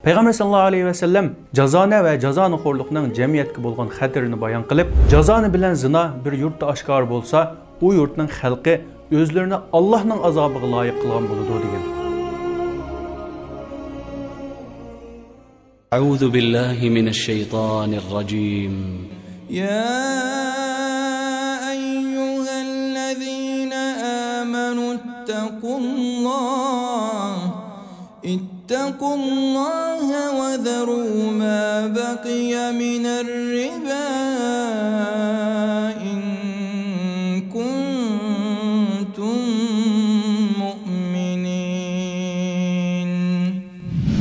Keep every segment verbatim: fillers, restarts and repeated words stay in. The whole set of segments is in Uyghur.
پەيغەمبەر ساللاللاھۇ ئەلەيھى ۋەسەللەم جازانە ۋە جازانىخورلۇقنىڭ جەمئىيەتكە بولغان خەتىرىنى بايان قىلىپ، جازانە بىلەن زىنا بىر يۇرتتا ئاشكارا بولسا، ئۇ يۇرتنىڭ خەلقى ئۆزلىرىنى ئاللاھنىڭ ئازابىغا لايىق قىلغان بولىدۇ، دېگەن. أعوذ بالله من الشيطان الرجيم. يا أيها الذين آمنوا اتقوا الله، اتقوا الله وذروا ما بقي من الربا إن كنتم مؤمنين.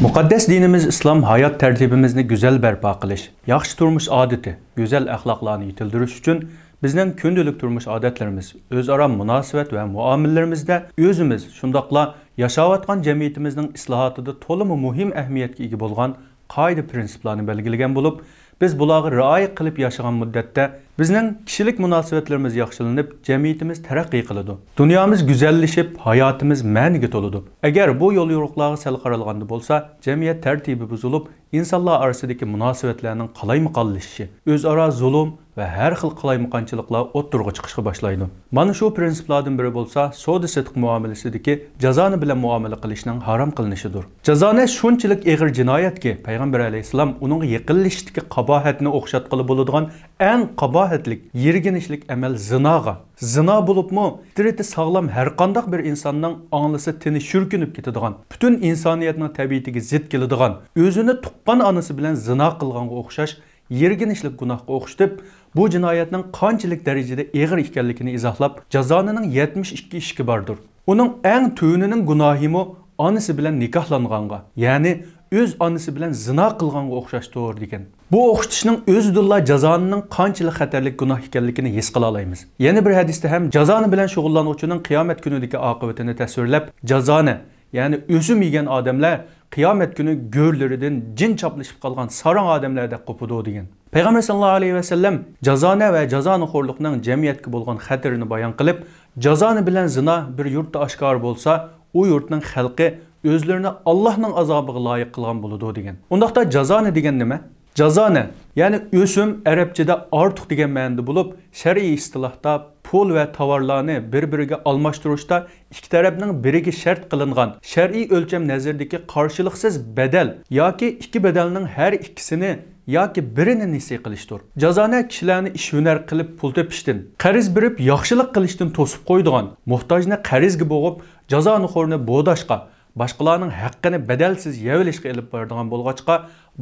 مۇقەددەس دىنىمىز ئىسلام ھايات تەرتىپىمىزنى گۈزەل بەرپا قىلىش، ياخشى تۇرمۇش ئادىتى، گۈزەل ئەخلاقلارنى يېتىلدۈرۈش ئۈچۈن بىزنىڭ كۈندىلىك تۇرمۇش ئادەتلىرىمىز، ئۆزئارا مۇناسىۋەت ۋە مۇئامىلىلىرىمىزدە ئۆزىمىز، شۇنداقلا ياشاۋاتقان جەمئىيىتىمىزنىڭ ئىسلاھاتىدا تولىمۇ مۇھىم ئەھمىيەتكە ئىگە بولغان قائىدە-پىرىنسىپلارنى بەلگىلىگەن بولۇپ، بىز بۇلارغا رىئايە قىلىپ ياشىغان مۇددەتتە بىزنىڭ كىشىلىك مۇناسىۋەتلىرىمىز ياخشىلىنىپ، جەمئىيىتىمىز تەرەققىي قىلىدۇ. دۇنيامىز گۈزەللىشىپ، ھاياتىمىز مەنىگە تولىدۇ. ئەگەر بۇ يول-يورۇقلارغا سەل قارالغاندا بولسا، جەمئىيەت تەرتىپى بۇزۇلۇپ، ئىنسانلار ئارىسىدىكى مۇناسىۋەتلەرنىڭ قالايمىقانلىشىشى، ئۆزئارا زۇلۇم ۋە ھەر خىل قالايمىقانچىلىقلار ئوتتۇرىغا چىقىشقا باشلايدۇ. مانا شۇ پىرىنسىپلاردىن بىرى بولسا، سودا-سېتىق مۇئامىلىسىدىكى جازانە بىلەن مۇئامىلە قىلىشنىڭ ھارام قىلىنىشىدۇر. جازانە شۇنچىلىك ئېغىر جىنايەتكى، پەيغەمبەر ئەلەيھىسسالام ئۇنىڭغا يېقىنلىشىشتىكى قاباھەتنى ئوخشاتقىلى بولىدىغان ئەڭ قاباھەتلىك، يىرگىنچلىك ئەمەل زىناغا، زىنا بولۇپمۇ، پىترىتى ساغلام ھەرقانداق بىر ئىنساننىڭ ئاڭلىسا تېنى شۈركۈنۈپ كېتىدىغان، پۈتۈن ئىنسانىيەتنىڭ تەبىئىتىگە زىت كېلىدىغان، ئۆزىنى تۇغقان ئانىسى بىلەن زىنا قىلغانغا ئوخشاش يىرگىنچلىك گۇناھقا ئوخشىتىپ، بۇ جىنايەتنىڭ قانچىلىك دەرىجىدە ئېغىر ئىكەنلىكىنى ئىزاھلاپ، جازانىنىڭ يەتمىش ئىككى ئىشىكى باردۇر. ئۇنىڭ ئەڭ تۆۋىنىنىڭ گۇناھىمۇ ئانىسى بىلەن نىكاھلانغانغا، يەنى ئۆز ئانىسى بىلەن زىنا قىلغانغا ئوخشاشتۇر، دېگەن. بۇ ئوخشىتىشنىڭ ئۆزىدىنلا جازانىنىڭ قانچىلىك خەتەرلىك گۇناھ ئىكەنلىكىنى ھېس قىلالايمىز. يەنە بىر ھەدىستە ھەم جازانە بىلەن شۇغۇللانغۇچىنىڭ قىيامەت كۈنىدىكى ئاقىۋىتىنى تەسۋىرلەپ، جازانە، يەنى ئۆسۈم يېگەن ئادەملەر قىيامەت كۈنى گۆرلىرىدىن جىن چاپلىشىپ قالغان ساراڭ ئادەملەردەك قوپىدۇ، دېگەن. پەيغەمبەر ساللاللاھۇ ئەلەيھى ۋەسەللەم جازانە ۋە جازانىخورلۇقنىڭ جەمئىيەتكە بولغان خەتىرىنى بايان قىلىپ، جازانە بىلەن زىنا بىر يۇرتتا ئاشكارا بولسا، ئۇ يۇرتنىڭ خەلقى ئۆزلىرىنى ئاللاھنىڭ ئازابىغا لايىق قىلغان بولىدۇ، دېگەن. ئۇنداقتا جازانە دېگەن نېمە؟ جازانە، يەنى ئۆسۈم ئەرەبچىدە ئارتۇق دېگەن مەنىدە بولۇپ، شەرئىي ئىستىلاھتا پۇل ۋە تاۋارلارنى بىر-بىرىگە ئالماشتۇرۇشتا ئىككى تەرەپنىڭ بىرىگە شەرت قىلىنغان شەرئىي ئۆلچەم نەزىرىدىكى قارشىلىقسىز بەدەل ياكى ئىككى بەدەلنىڭ ھەر ئىككىسىنى ياكى بىرىنى نېسى قىلىشتۇر. جازانە كىشىلەرنى ئىش-ھۈنەر قىلىپ پۇل تېپىشتىن، قەرز بېرىپ ياخشىلىق قىلىشتىن توسۇپ قويىدىغان، موھتاجنى قەرزگە بوغۇپ، جازانىخورنى بوداشقا، باشقىلارنىڭ ھەققىنى بەدەلسىز يەۋېلىشقا ئېلىپ بارىدىغان بولغاچقا،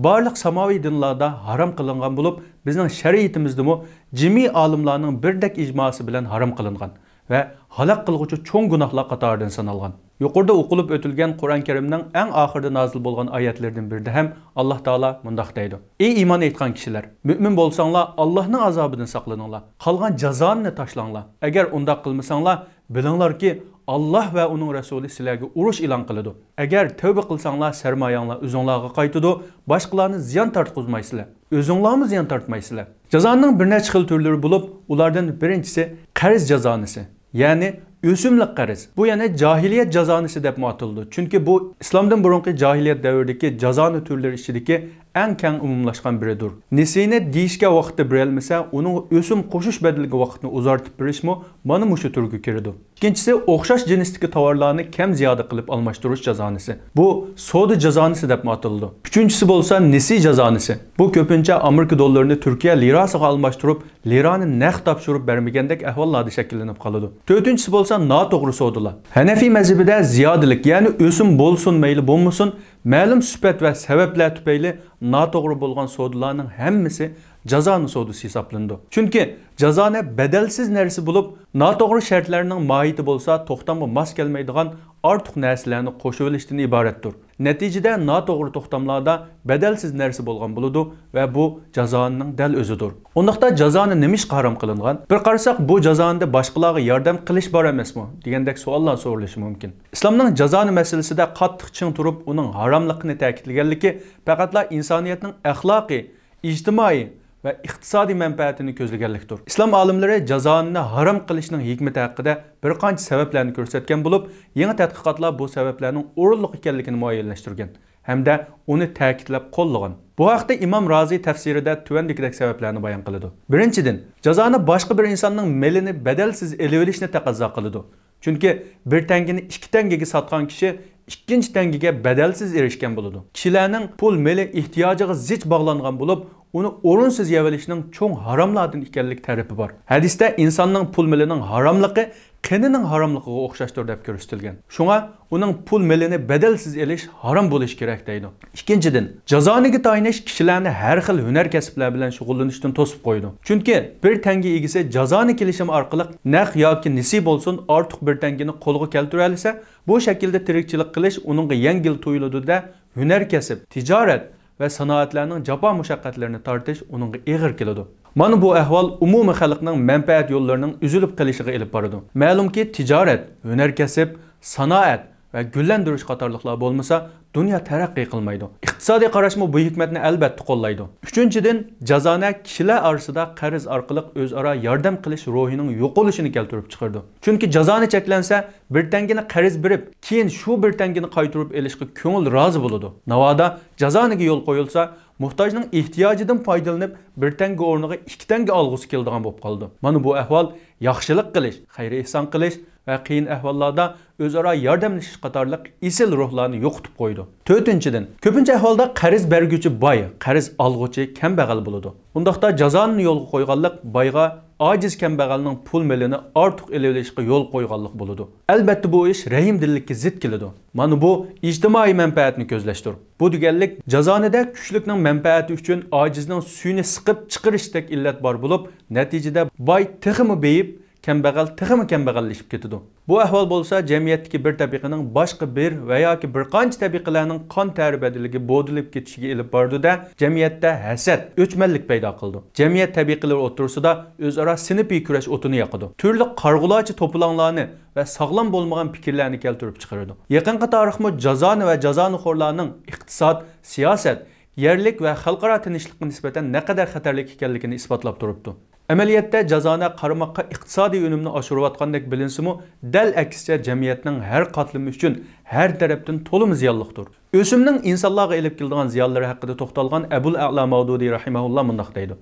بارلىق ساماۋىي دىنلاردا ھارام قىلىنغان بولۇپ، بىزنىڭ شەرىئىتىمىزدىمۇ جىمئىي ئالىملارنىڭ بىردەك ئىجماسى بىلەن ھارام قىلىنغان ۋە ھالاك قىلغۇچى چوڭ گۇناھلار قاتارىدىن سانالغان. يۇقىرىدا ئوقۇلۇپ ئۆتۈلگەن قۇرئان كەرىمنىڭ ئەڭ ئاخىرىدا نازىل بولغان ئايەتلىرىدىن بىرىدە ھەم ئاللاھ تائالا مۇنداق دەيدۇ: «ئەي ئىمان ئېيتقان كىشىلەر، مۆمىن بولساڭلار، ئاللاھنىڭ ئازابىدىن ساقلىنىڭلار، قالغان جازانى تاشلاڭلار. ئەگەر ئۇنداق قىلمىساڭلار، بىلىڭلاركى، ئاللاھ ۋە ئۇنىڭ رەسۇلى سىلەرگە ئۇرۇش ئېلان قىلىدۇ. ئەگەر تەۋبە قىلساڭلار، سەرمايەڭلار ئۆزۈڭلارغا قايتىدۇ، باشقىلارنى زىيان تارتقۇزمايسىلەر، ئۆزۈڭلارمۇ زىيان تارتمايسىلەر.» جازانىنىڭ بىر نەچچە خىل تۈرلىرى بولۇپ، ئۇلاردىن بىرىنچىسى قەرز جازانىسى، يەنى ئۆسۈملۈك قەرز. بۇ يەنە جاھىلىيەت جازانىسى دەپمۇ ئاتىلىدۇ، چۈنكى بۇ ئىسلامدىن بۇرۇنقى جاھىلىيەت دەۋرىدىكى جازانە تۈرلىرى ئىچىدىكى ئەڭ كەڭ ئومۇملاشقان بىرىدۇر. نېسىنى دېيىشكەن ۋاقىتتا بېرەلمىسە، ئۇنىڭغا ئۆسۈم قوشۇش بەدىلىگە ۋاقىتنى ئۇزارتىپ بېرىشمۇ مانا مۇشۇ تۈرگە كىرىدۇ. ئىككىنچىسى، ئوخشاش جىنستىكى تاۋارلارنى كەم زىيادە قىلىپ ئالماشتۇرۇش جازانىسى. بۇ سودا جازانىسى دەپمۇ ئاتىلىدۇ. ئۈچىنچىسى بولسا نېسى جازانىسى. بۇ كۆپىنچە ئامېرىكا دوللىرىنى تۈركىيە لىراسىغا ئالماشتۇرۇپ، لىرانى نەق تاپشۇرۇپ بەرمىگەندەك ئەھۋاللاردا شەكىللىنىپ قالىدۇ. تۆتىنچىسى بولسا ناتوغرا سودىلار. ھەنەفىي مەزھىپىدە زىيادىلىك، يەنى ئۆسۈم بولسۇن مەيلى بولمىسۇن، مەلۇم سۈپەت ۋە سەۋەبلەر تۈپەيلى ناتوغرا بولغان سودىلارنىڭ ھەممىسى جازانە سودىسى ھېسابلىنىدۇ. چۈنكى جازانە بەدەلسىز نەرسە بولۇپ، ناتوغرا شەرتلەرنىڭ ماھىيىتى بولسا توختامغا ماس كەلمەيدىغان ئارتۇق نەرسىلەرنى قوشۇۋېلىشتىن ئىبارەتتۇر. نەتىجىدە ناتوغرا توختاملاردا بەدەلسىز نەرسە بولغان بولىدۇ ۋە بۇ جازانىنىڭ دەل ئۆزىدۇر. ئۇنداقتا جازانە نېمىشقا ھارام قىلىنغان؟ بىر قارىساق، بۇ جازانىدە باشقىلارغا ياردەم قىلىش بار ئەمەسمۇ؟ دېگەندەك سوئاللار سورىلىشى مۇمكىن. ئىسلامنىڭ جازانە مەسىلىسىدە قاتتىق چىڭ تۇرۇپ، ئۇنىڭ ھاراملىقىنى تەكىتلىگەنلىكى پەقەتلا ئىنسانىيەتنىڭ ئەخلاقىي، ئىجتىمائىي ۋە ئىقتىسادىي مەنپەئەتىنى كۆزلىگەنلىكتۇر. ئىسلام ئالىملىرى جازانىنى ھارام قىلىشنىڭ ھېكمىتى ھەققىدە بىر قانچە سەۋەبلەرنى كۆرسەتكەن بولۇپ، يېڭى تەتقىقاتلار بۇ سەۋەبلەرنىڭ ئورۇنلۇق ئىكەنلىكىنى مۇئەييەنلەشتۈرگەن. ھەمدە ئۇنى تەكىتلەپ قوللىغان. بۇ ھەقتە ئىمام رازى تەپسىرىدە تۆۋەندىكىدەك سەۋەبلەرنى بايان قىلىدۇ. بىرىنچىدىن، جازانە باشقا بىر ئىنساننىڭ مېلىنى بەدەلسىز ئېلىۋېلىشنى تەقەززا قىلىدۇ. چۈنكى بىر تەڭگىنى ئىككى تەڭگىگە ساتقان كىشى ئىككىنچى تەڭگىگە بەدەلسىز ئېرىشكەن بولىدۇ. كىشىلەرنىڭ پۇل مېلى ئېھتىياجىغا زىچ باغلانغان بولۇپ، ئۇنى ئورۇنسىز يەۋېلىشنىڭ چوڭ ھاراملاردىن ئىكەنلىك تەرىپى بار. ھەدىستە ئىنساننىڭ پۇل مېلىنىڭ ھاراملىقى قېنىنىڭ ھاراملىقىغا ئوخشاشتۇر دەپ كۆرسىتىلگەن. شۇڭا ئۇنىڭ پۇل مېلىنى بەدەلسىز ئېلىش ھارام بولۇشى كېرەك دەيدۇ. ئىككىنچىدىن، جازانىگە تايىنىش كىشىلەرنى ھەر خىل ھۈنەر كەسىپلەر بىلەن شۇغۇللىنىشتىن توسۇپ قويىدۇ. چۈنكى بىر تەڭگە ئىگىسى جازانە كېلىشىمى ئارقىلىق نەق ياكى نېسى بولسۇن، ئارتۇق بىر تەڭگىنى قولغا كەلتۈرەلىسە، بۇ شەكىلدە تىرىكچىلىك قىلىش ئۇنىڭغا يەڭگىل تۇيۇلىدۇ-دە، ھۈنەر كەسىپ، تىجارەت ۋە سانائەتلەرنىڭ جاپا مۇشەققەتلىرىنى تارتىش ئۇنىڭغا ئېغىر كېلىدۇ. مانا بۇ ئەھۋال ئومۇمىي خەلقنىڭ مەنپەئەت يوللىرىنىڭ ئۈزۈلۈپ قېلىشىغا ئېلىپ بارىدۇ. مەلۇمكى، تىجارەت، ھۈنەر كەسىپ، سانائەت ۋە گۈللەندۈرۈش قاتارلىقلار بولمىسا، دۇنيا تەرەققىي قىلمايدۇ. ئىقتىسادىي قاراشمۇ بۇ ھېكمەتنى ئەلۋەتتە قوللايدۇ. ئۈچىنچىدىن، جازانە كىشىلەر ئارىسىدا قەرز ئارقىلىق ئۆزئارا ياردەم قىلىش روھىنىڭ يوقىلىشىنى كەلتۈرۈپ چىقىرىدۇ. چۈنكى جازانە چەكلەنسە، بىر تەڭگىنى قەرز بېرىپ، كېيىن شۇ بىر تەڭگىنى قايتۇرۇپ ئېلىشقا كۆڭۈل رازى بولىدۇ. ناۋادا جازانىگە يول قويۇلسا، موھتاجنىڭ ئېھتىياجىدىن پايدىلىنىپ، بىر تەڭگە ئورنىغا ئىككى تەڭگە ئالغۇسى كېلىدىغان بولۇپ قالىدۇ. مانا بۇ ئەھۋال ياخشىلىق قىلىش، خەير-ئېھسان قىلىش ۋە قىيىن ئەھۋاللاردا ئۆزئارا ياردەملىشىش قاتارلىق ئېسىل روھلارنى يوقىتىپ قويىدۇ. تۆتىنچىدىن، كۆپىنچە ئەھۋالدا قەرز بەرگۈچى باي، قەرز ئالغۇچى كەمبەغەل بولىدۇ. ئۇنداقتا جازانىنى يولغا قويغانلىق بايغا ئاجىز كەمبەغەلنىڭ پۇل مېلىنى ئارتۇق ئېلىۋېلىشقا يول قويغانلىق بولىدۇ. ئەلۋەتتە، بۇ ئىش رەھىمدىللىككە زىت كېلىدۇ. مانا بۇ ئىجتىمائىي مەنپەئەتنى كۆزلەشتۇر. بۇ دېگەنلىك، جازانىدە كۈچلۈكنىڭ مەنپەئەتى ئۈچۈن ئاجىزنىڭ سۈيىنى سىقىپ چىقىرىشتەك ئىللەت بار بولۇپ، نەتىجىدە باي تېخىمۇ بېيىپ، كەمبەغەل تېخىمۇ كەمبەغەللىشىپ كېتىدۇ. بۇ ئەھۋال بولسا جەمئىيەتتىكى بىر تەبىقىنىڭ باشقا بىر ۋە ياكى بىر قانچە تەبىقىلەرنىڭ قان تەرى بەدىلىگە بودىلىپ كېتىشىگە ئېلىپ بارىدۇ-دە، جەمئىيەتتە ھەسەت، ئۆچمەنلىك پەيدا قىلىدۇ. جەمئىيەت تەبىقىلىرى ئوتتۇرىسىدا ئۆزئارا سىنىپىي كۈرەش ئوتىنى ياقىدۇ. تۈرلۈك قارىغۇلارچە توپىلاڭلارنى ۋە ساغلام بولمىغان پىكىرلەرنى كەلتۈرۈپ چىقىرىدۇ. يېقىنقى تارىخمۇ جازانە ۋە جازانىخورلارنىڭ ئىقتىساد، سىياسەت، يەرلىك ۋە خەلقئارا تىنچلىققا نىسبەتەن نەقەدەر خەتەرلىك ئىكەنلىكىنى ئىسپاتلاپ تۇرۇپتۇ. ئەمەلىيەتتە جازانە قارىماققا ئىقتىسادىي ئۈنۈمنى ئاشۇرۇۋاتقاندەك بىلىنسىمۇ، دەل ئەكسىچە جەمئىيەتنىڭ ھەر قاتلىمى ئۈچۈن ھەر تەرەپتىن تولىمۇ زىيانلىقتۇر. ئۆسۈمنىڭ ئىنسانلارغا ئېلىپ كېلىدىغان زىيانلىرى ھەققىدە توختالغان ئەبۇل ئەئلا ماۋدۇدى رەھىمەھۇللا مۇنداق دەيدۇ: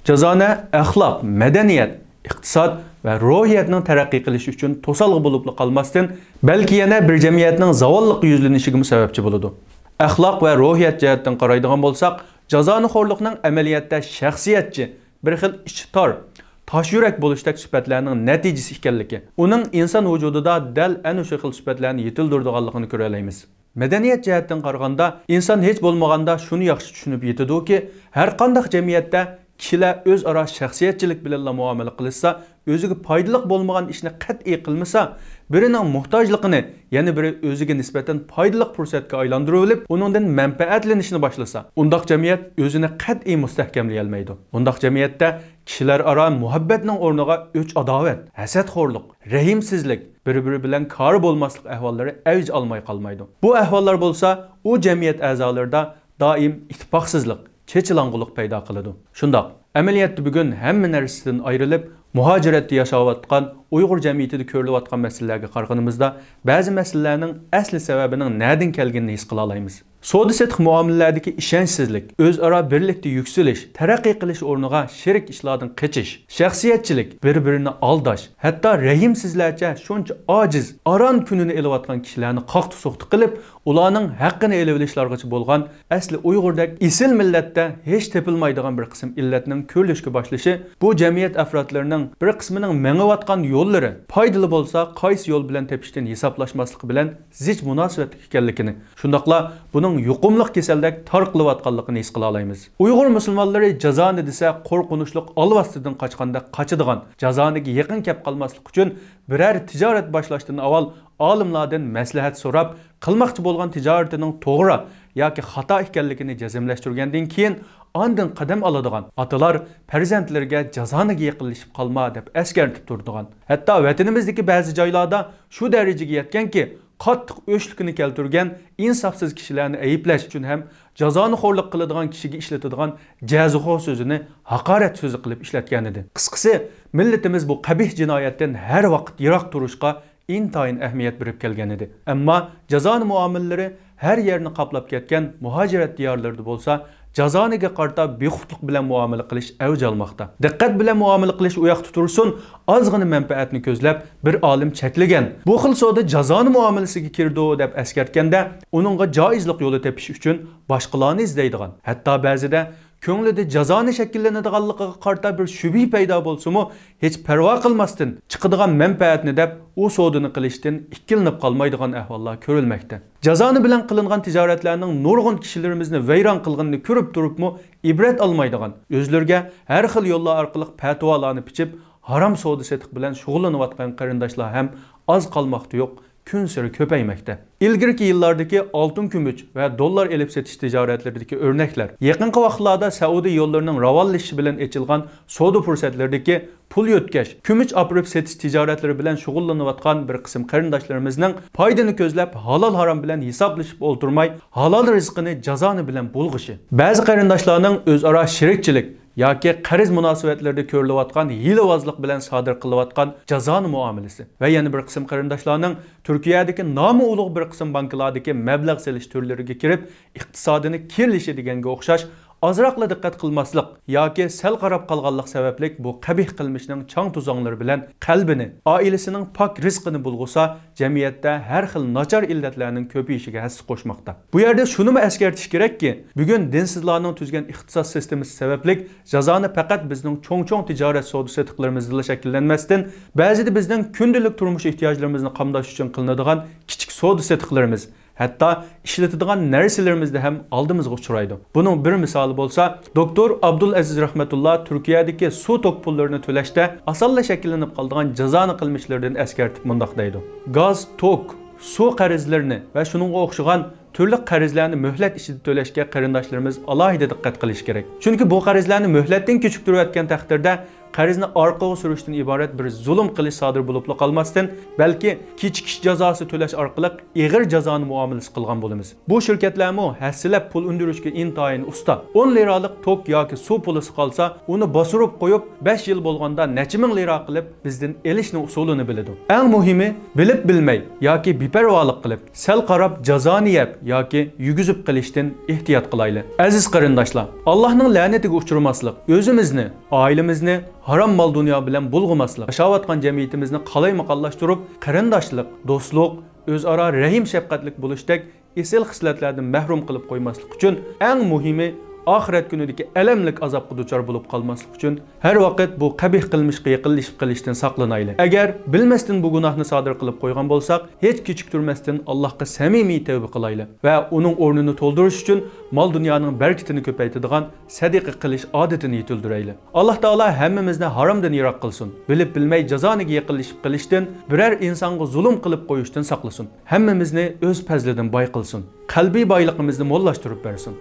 جازانە ئەخلاق، مەدەنىيەت، ئىقتىساد ۋە روھىيەتنىڭ تەرەققىي قىلىشى ئۈچۈن توسالغۇ بولۇپلا قالماستىن، بەلكى يەنە بىر جەمئىيەتنىڭ زاۋاللىققا يۈزلىنىشىگىمۇ سەۋەبچى بولىدۇ. ئەخلاق ۋە روھىيەت جەھەتتىن قارايدىغان بولساق، جازانىخورلۇقنىڭ ئەمەلىيەتتە شەخسىيەتچى، بىر خىل ئىچى تار، تاش يۈرەك بولۇشتەك سۈپەتلەرنىڭ نەتىجىسى ئىكەنلىكى، ئۇنىڭ ئىنسان ۋۇجۇدىدا دەل ئەنە شۇ خىل سۈپەتلەرنى يېتىلدۈرىدىغانلىقىنى كۆرەلەيمىز. مەدەنىيەت جەھەتتىن قارىغاندا، ئىنسان ھېچ بولمىغاندا شۇنى ياخشى چۈشىنىپ يېتىدۇكى، ھەرقانداق جەمئىيەتتە كىشىلەر ئۆزئارا شەخسىيەتچىلىك بىلەنلا مۇئامىلە قىلىشسا، ئۆزىگە پايدىلىق بولمىغان ئىشنى قەتئىي قىلمىسا، بىرىنىڭ موھتاجلىقىنى يەنە بىرى ئۆزىگە نىسبەتەن پايدىلىق پۇرسەتكە ئايلاندۇرۇۋېلىپ، ئۇنىڭدىن مەنپەئەتلىنىشنى باشلىسا، ئۇنداق جەمئىيەت ئۆزىنى قەتئىي مۇستەھكەملىيەلمەيدۇ. ئۇنداق جەمئىيەتتە كىشىلەر ئارا مۇھەببەتنىڭ ئورنىغا ئۆچ-ئاداۋەت، ھەسەتخورلۇق، رەھىمسىزلىك، بىر-بىرى بىلەن كارى بولماسلىق ئەھۋاللىرى ئەۋج ئالماي قالمايدۇ. بۇ ئەھۋاللار بولسا ئۇ جەمئىيەت ئەزالىرىدا دائىم ئىتتىپاقسىزلىق، چېچىلاڭغۇلۇق پەيدا قىلىدۇ. شۇنداق، ئەمەلىيەتتە بۈگۈن ھەممە نەرسىدىن ئايرىلىپ، مۇھاجىرەتتە ياشاۋاتقان، ئۇيغۇر جەمئىيىتىدە كۆرۈلۈۋاتقان مەسىلىلەرگە قارىغىنىمىزدا، بەزى مەسىلىلەرنىڭ ئەسلى سەۋەبىنىڭ نەدىن كەلگىنىنى ھېس قىلالايمىز. سودا-سېتىق مۇئامىلىلەردىكى ئىشەنچسىزلىك، ئۆزئارا بىرلىكتە يۈكسىلىش، تەرەققىي قىلىش ئورنىغا شېرىك ئىشلاردىن قېچىش، شەخسىيەتچىلىك، بىر-بىرىنى ئالداش، ھەتتا رەھىمسىزلەرچە شۇنچە ئاجىز، ئاران كۈنىنى ئېلىۋاتقان كىشىلەرنى قاقتى-سوقتى قىلىپ، ئۇلارنىڭ ھەققىنى ئېلىۋېلىشلارغىچە بولغان ئەسلى ئۇيغۇردەك ئېسىل مىللەتتە ھېچ تېپىلمايدىغان بىر قىسىم ئىللەتنىڭ كۆرۈلۈشكە باشلىشى، بۇ جەمئىيەت ئەفرادلىرىنىڭ بىر قىسمىنىڭ مېڭىۋاتقان يوللىرى پايدىلىق بولسا، قايسى يول بىلەن تېپىشتىن ھېسابلاشماسلىقى بىلەن زىچ مۇناسىۋەتلىك ئىكەنلىكىنى، شۇنداقلا بۇنىڭ يۇقۇملۇق كېسەلدەك تارقىلىۋاتقانلىقىنى ھېس قىلالايمىز. ئۇيغۇر مۇسۇلمانلىرى جازانە دېسە قورقۇنچلۇق ئالۋاستىدىن قاچقاندەك قاچىدىغان، جازانىگە يېقىن كەپ قالماسلىق ئۈچۈن بىرەر تىجارەت باشلاشتىن ئاۋۋال ئالىملاردىن مەسلىھەت سوراپ، قىلماقچى بولغان تىجارىتىنىڭ توغرا ياكى خاتا ئىكەنلىكىنى جەزملەشتۈرگەندىن كېيىن، ئاندىن قەدەم ئالىدىغان ئاتىلار پەرزەنتلىرىگە جازانىگە يېقىنلىشىپ قالما دەپ ئەسكەرتىپ تۇرىدىغان. ھەتتا ۋەتىنىمىزدىكى بەزى جايلاردا شۇ دەرىجىگە يەتكەنكى، قاتتىق ئۆچلۈكىنى كەلتۈرگەن ئىنساپسىز كىشىلەرنى ئەيىبلەش ئۈچۈن ھەم جازانىخورلۇق قىلىدىغان كىشىگە ئىشلىتىدىغان جەزىخور سۆزىنى ھاقارەت سۆزى قىلىپ ئىشلەتكەنىدى. قىسقىسى، مىللىتىمىز بۇ قەبىھ جىنايەتتىن ھەر ۋاقىت يىراق تۇرۇشقا ئىنتايىن ئەھمىيەت بېرىپ كەلگەنىدى. ئەمما جازانە مۇئامىلىلىرى ھەر يەرنى قاپلاپ كەتكەن مۇھاجىرەت دىيارلىرىدا بولسا جازانىگە قارىتا بىخۇدلۇق بىلەن مۇئامىلە قىلىش ئەۋج ئالماقتا. دىققەت بىلەن مۇئامىلە قىلىش ئۇ ياقتا تۇرسۇن، ئازغىنە مەنپەئەتنى كۆزلەپ بىر ئالىم چەكلىگەن. بۇ خىل سودا جازانە مۇئامىلىسىگە كىرىدۇ دەپ ئەسكەرتكەندە، ئۇنىڭغا جائىزلىق يولى تېپىش ئۈچۈن باشقىلارنى ئىزدەيدىغان، ھەتتا بەزىدە كۆڭلىدە جازانى شەكىللىنىدىغانلىقىغا قارىتا بىر شۈبھە پەيدا بولسىمۇ، ھېچ پەرۋا قىلماستىن، چىقىدىغان مەنپەئەتنى دەپ، ئۇ سودىنى قىلىشتىن ئىككىلىنىپ قالمايدىغان ئەھۋاللار كۆرۈلمەكتە. جازانى بىلەن قىلىنغان تىجارەتلەرنىڭ نۇرغۇن كىشىلىرىمىزنى ۋەيران قىلغىنىنى كۆرۈپ تۇرۇپمۇ ئىبرەت ئالمايدىغان، ئۆزلىرىگە ھەر خىل يوللار ئارقىلىق پەتىۋالارنى پىچىپ، ھارام سودا-سېتىق بىلەن شۇغۇللىنىۋاتقان قېرىنداشلار ھەم ئاز قالماقتا يوق، كۈنسېرى كۆپەيمەكتە. ئىلگىرىكى يىللاردىكى ئالتۇن-كۈمۈچ ۋە دوللار ئېلىپ سېتىش تىجارەتلىرىدىكى ئۆرنەكلەر، يېقىنقى ۋاقىتلاردا سەئۇدى يوللىرىنىڭ راۋانلىشىشى بىلەن ئېچىلغان سودا پۇرسەتلىرىدىكى پۇل يۆتكەش، كۈمۈچ ئاپىرىپ سېتىش تىجارەتلىرى بىلەن شۇغۇللىنىۋاتقان بىر قىسىم قېرىنداشلىرىمىزنىڭ پايدىنى كۆزلەپ، ھالال-ھارام بىلەن ھېسابلىشىپ ئولتۇرماي، ھالال رىزقىنى جازانە بىلەن بۇلغىشى. بەزى قېرىنداشلارنىڭ ئۆزئارا شېرىكچىلىك ياكى قەرز مۇناسىۋەتلىرىدە كۆرۈلۈۋاتقان ھىيلىۋازلىق بىلەن سادىر قىلىۋاتقان جازانە مۇئامىلىسى ۋە يەنە بىر قىسىم قېرىنداشلارنىڭ تۈركىيەدىكى نامى ئۇلۇغ بىر قىسىم بانكىلاردىكى مەبلەغ سېلىش تۈرلىرىگە كىرىپ، ئىقتىسادىنى كىرلىشى دېگەنگە ئوخشاش ئازراقلا دىققەت قىلماسلىق ياكى سەل قاراپ قالغانلىق سەۋەبلىك بۇ قەبىھ قىلمىشنىڭ چاڭ-توزاڭلىرى بىلەن قەلبىنى، ئائىلىسىنىڭ پاك رىزقىنى بۇلغىسا، جەمئىيەتتە ھەر خىل ناچار ئىللەتلەرنىڭ كۆپىيىشىگە ھەسسە قوشماقتا. بۇ يەردە شۇنىمۇ ئەسكەرتىش كېرەككى، بۈگۈن دىنسىزلارنىڭ تۈزگەن ئىقتىساد سىستېمىسى سەۋەبلىك جازانى پەقەت بىزنىڭ چوڭ-چوڭ تىجارەت سودا-سېتىقلىرىمىزدىلا شەكىللەنمەستىن، بەزىدە بىزنىڭ كۈندىلىك تۇرمۇش ئېھتىياجلىرىمىزنى قامداش ئۈچۈن قىلىنىدىغان كىچىك سودا-سېتىقلىرىمىز، ھەتتا ئىشلىتىدىغان نەرسىلىرىمىزدە ھەم ئالدىمىزغا ئۇچرايدۇ. بۇنىڭ بىر مىسالى بولسا، دوكتور ئابدۇل ئەزىز رەھمەتۇللا تۈركىيەدىكى سۇ توك پۇللىرىنى تۆلەشتە ئاسانلا شەكىللىنىپ قالىدىغان جازانى قىلمىشلىرىدىن ئەسكەرتىپ مۇنداق دەيدۇ: گاز، توك، سۇ قەرزلىرىنى ۋە شۇنىڭغا ئوخشىغان تۈرلۈك قەرزلەرنى مۆھلەت ئىچىدە تۆلەشكە قېرىنداشلىرىمىز ئالاھىدە دىققەت قىلىشى كېرەك. چۈنكى بۇ قەرزلەرنى مۆھلەتتىن كېچىكتۈرۈۋەتكەن تەقدىردە، قەرزنى ئارقىغا سۈرۈشتىن ئىبارەت بىر زۇلۇم قىلىش سادىر بولۇپلا قالماستىن، بەلكى كېچىكىش جازاسى تۆلەش ئارقىلىق ئېغىر جازانى مۇئامىلىسى قىلغان بولىمىز. بۇ شىركەتلەرمۇ ھەسسىلەپ پۇل ئۈندۈرۈشكە ئىنتايىن ئۇستا. ئون لىرالىق توك ياكى سۇ پۇلىسى قالسا، ئۇنى باستۇرۇپ قويۇپ، بەش يىل بولغاندا نەچچە مىڭ لىرا قىلىپ بىزدىن ئېلىشنىڭ ئۇسۇلىنى بىلىدۇ. ئەڭ مۇھىمى، بىلىپ بىلمەي ياكى بىپەرۋالىق قىلىپ، سەل قاراپ جازانى يەپ ياكى يۈگۈزۈپ قېلىشتىن ئېھتىيات قىلايلى. ئەزىز قېرىنداشلار، ئاللاھنىڭ لەنىتىگە ئۇچرىماسلىق، ئۆزىمىزنى، ئائىلىمىزنى ھارام مال-دۇنيا بىلەن بۇلغىماسلىق، ياشاۋاتقان جەمئىيىتىمىزنى قالايمىقانلاشتۇرۇپ، قېرىنداشلىق، دوستلۇق، ئۆزئارا رەھىم-شەپقەتلىك بولۇشتەك ئېسىل خىسلەتلەردىن مەھرۇم قىلىپ قويماسلىق ئۈچۈن، ئەڭ مۇھىمى، ئاخىرەت كۈنىدىكى ئەلەملىك ئازابقا دۇچار بولۇپ قالماسلىق ئۈچۈن، ھەر ۋاقىت بۇ قەبىھ قىلمىشقا يېقىنلىشىپ قېلىشتىن ساقلىنايلى. ئەگەر بىلمەستىن بۇ گۇناھنى سادىر قىلىپ قويغان بولساق، ھېچ كېچىكتۈرمەستىن ئاللاھقا سەمىمىي تەۋبە قىلايلى ۋە ئۇنىڭ ئورنىنى تولدۇرۇش ئۈچۈن مال-دۇنيانىڭ بەرىكىتىنى كۆپەيتىدىغان سەدىقە قىلىش ئادىتىنى يېتىلدۈرەيلى. ئاللاھ تائالا ھەممىمىزنى ھارامدىن يىراق قىلسۇن. بىلىپ بىلمەي جازانىگە يېقىنلىشىپ قېلىشتىن، بىرەر ئىنسانغا زۇلۇم قىلىپ قويۇشتىن ساقلىسۇن. ھەممىمىزنى ئۆز پەزلىدىن باي قىلسۇن. قەلبىي بايلىقىمىزنى موللاشتۇرۇپ بەرسۇن.